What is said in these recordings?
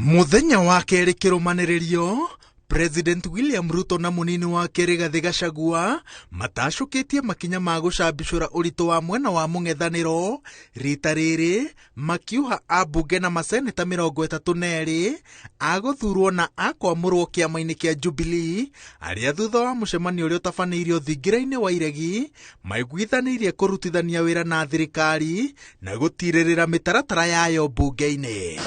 Mũthenya wa kerĩ kĩrũmanĩrĩrio, President William Ruto na mũnini wake Rigathĩ Gachagua matacũkĩtie makinya ma gũcambicũra ũritũ wa mwena wa mũng'ethanĩro, rita rĩrĩ makiuha ambunge na maseneta 32 a gũthurwo na a kwamũrwo kĩama-inĩ kĩa Jubilee, arĩa thutha wa mũcemanio ũrĩa ũtabanĩirio thingira-inĩ wa Iregi maiguithanĩirie kũrutithania wĩra na thirikari na gũtirĩrĩra mĩtaratara yayo mbunge-inĩ.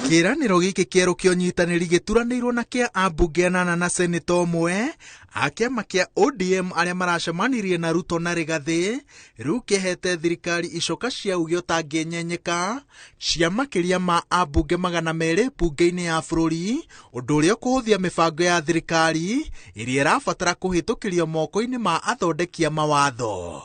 Kĩĩranĩro gĩkĩ kĩerũ kĩa ũnyitanĩri gĩturanĩirwo na kĩa ambunge anana na seneta ũmwe a kĩama kĩa ODM arĩa maracemanirie na Ruto na Rigathĩ, rĩu kĩhete thirikari icoka cia uge ũtangĩenyenyeka cia makĩria ma ambunge 200 mbunge-inĩ ya bũrũri, ũndũ ũrĩa ũkũhũthia mĩbango ya thirikari ĩrĩa ĩrabatara kũhĩtũkĩrio moko-inĩ ma athondeki a mawatho.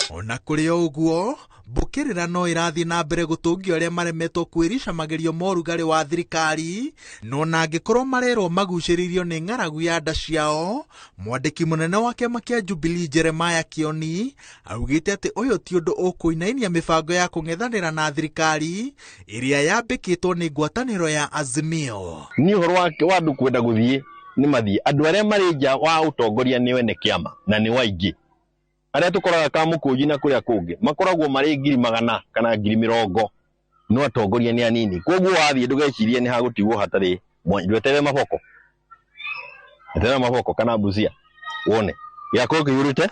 Ona kũrĩ o ũguo, mbũkĩrĩra no ĩrathiĩ na mbere gũtũngio arĩa maremetwo kwĩrica magerio ma ũrugarĩ wa thirikari, no na angĩkorwo marerwo magucĩrĩirio nĩ ng'aragu ya nda ciao, mwandĩki mũnene wa kĩama kĩa Jubilee Jeremiah Kioni augĩte atĩ ũyũ ti ũndũ ũkũinainia mĩbango ya kũng'ethanĩra na thirikari ĩrĩa yambĩkĩtwo nĩ ngwatanĩro ya Azimio. Niĩ ũhoro wa andũ kwenda gũthiĩ nĩ mathiĩ, andũ arĩa marĩ nja wa ũtongoria nĩ ene kĩama na nĩ waingĩ. Arĩa tũkoraga Kamũkũnji na kũrĩa kũngĩ makoragwo marĩ 100,000 kana 20,000, no atongoria nĩ anini. Koguo wathiĩ ndũgecirie nĩ hagũtigwo hatarĩ mwanya, ndweterere maboko, eterera maboko kana Busia wone gĩakorwo kĩiyũrĩte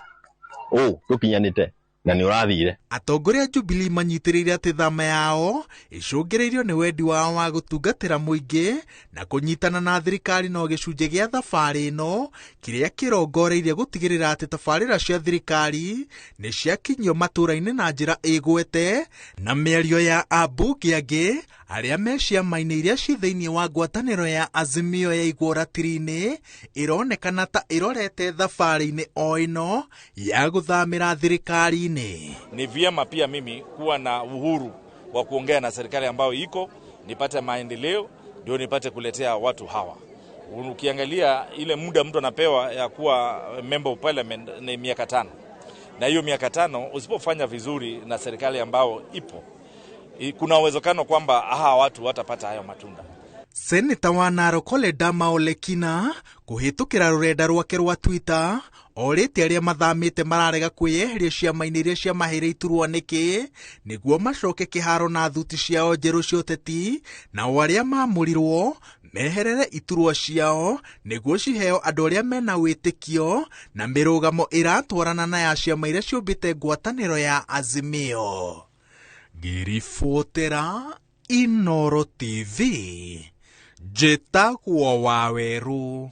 ũũ tũkinyanĩte na nĩ ũrathire. Atongoria a Jubilee manyitĩrĩire atĩ thama yao icũngĩrĩirio nĩ wendi wao wa gũtungatĩra mũingĩ na kũnyitana na thirikari no gĩcunjĩ gĩa thabarĩ ĩno kĩrĩa kĩrongoreirie gũtigĩrĩra atĩ tabarĩra cia thirikari nĩ ciakinyio matũũra-inĩ na njĩra ĩgwete, na mĩario ya ambunge angĩ arĩa me ciama-inĩ iria ci thĩinĩ wa ngwatanĩro ya Azimio ya igwo ratiri-inĩ ĩronekana ta ĩrorete thabarĩ-inĩ o ĩno ya gũthamĩra thirikari-inĩ. Ni vyema pia mimi kuwa na uhuru wa kuongea na serikali ambayo iko, nipate maendeleo ndio nipate kuletea watu hawa. Ukiangalia ile muda mtu anapewa ya kuwa member of parliament ni miaka 5. Na hiyo miaka 5 usipofanya vizuri na serikali ambayo ipo, kuna uwezekano kwamba hawa watu watapata hayo matunda. Seneta wa Narok Ledama Olekina kũhĩtũkĩra rũrenda rwake rwa Twitter orĩtie arĩa mathamĩte mararega kwĩyeheria ciama-inĩ iria ciamaheire iturwa nĩkĩ nĩguo macoke kĩharo na thuti ciao njerũ cia ũteti, nao arĩa maamũrirwo meherere iturwa ciao nĩguo ciheo andũ arĩa mena wĩtĩkio na mĩrũgamo ĩratwarana na ya ciama iria ciũmbĩte ngwatanĩro ya Azimio. Ngĩribotera Inooro TV, njĩtagwo Wawerũ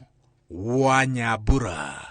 wa Nyambura.